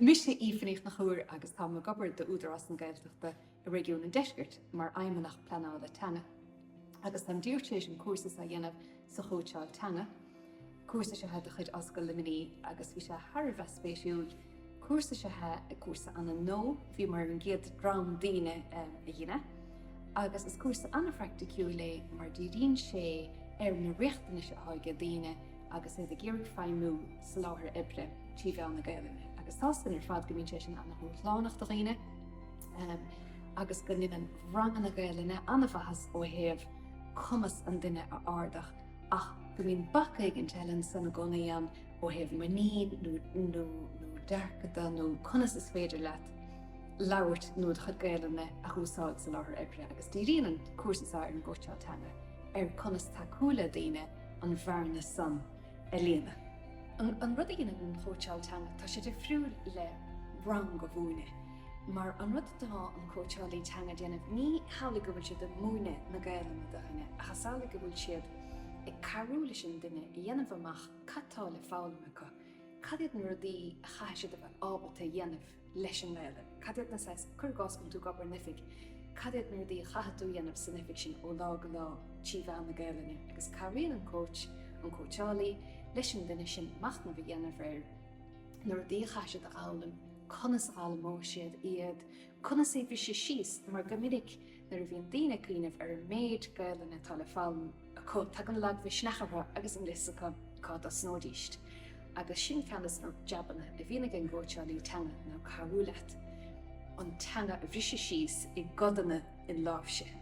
Mise Aoife Ní Chonchúir agus táim ag obair d'Údarás na Gaeltachta i Réigiún an Deiscirt mar Fheidhmeannach Pleanála Teanga agus táim díreach tar éis an cúrsa seo a dhéanamh sa chóitseáil teanga. Cúrsa is ea é de chuid Ollscoil Luimnigh agus bhí sé thar a bheith spéisiúil. Cúrsa is ea é cúrsa an-nua, bhíomar ar an gcéad dream daoine a dhein é agus is cúrsa an-phraiticiúil é mar díríonn sé ar na riachtanais atá ag daoine agus iad ag iarraidh feidhmiú sa láthair oibre trí mheán na Gaelainne. Agus tá a fhios againn ar fad go mbíonn sé sin an-dhúshlánach do dhaoine agus go ndéanann ranganna Gaelainne an-mhaitheas ó thaobh cumas an duine a ardú ach go mbíonn bac éigint eile ansan i gcónaí ann ó thaobh muinín nó nó dearcadh de nó conas is féidir leat labhairt nó do chuid Gaelainne a úsáid sa láthair oibre agus díríonn an cúrsa seo ar an gcóitseáil teanga ar conas tacú le daoine an bhearna san a líonadh. An rud a dhéanann an chóitseáil teanga, tá sé difriúil le rang a mhúineadh, mar an rud atá an cóitseálaí teanga ag déanamh, ní hamhlaidh go bhfuil siad ag múineadh na Gaelainne do dhuine, ach is amhlaidh go bhfuil siad ag cabhrú leis an duine a dhéanamh amach cad tá le foghlaim acu, cad iad na rudaí a chaithfidh siad a bheith ábalta a dhéanamh. leis an nGaelainn? Cad iad na saghas, cuir i gcás go bhfuil tú ag obair in oifig, cad iad na rudaí a chaithfidh tú a dhéanamh san oifig sin ó lá go lá trí mheán na Gaelainne? Agus cabhraíonn an coach, an cóitseálaí, leis an duine sin machnamh a dhéanamh ar na rudaí a chaithfidh siad a fhoghlaim, conas a fhoghlaimeoidh siad iad, conas é a bhriseadh síos, mar go minic nuair a bhíonn daoine ag cuimhneamh ar an méid Gaelainne atá le foghlaim acu, tagann lagmhisneach orthu agus níl a fhios acu cá dtosnóidíst. Agus sin ceann de na jabanna a bhíonn ag an gcóitseálaí teanga ná cabhrú leat an teanga a bhriseadh síos i gcodanna inláimhsithe.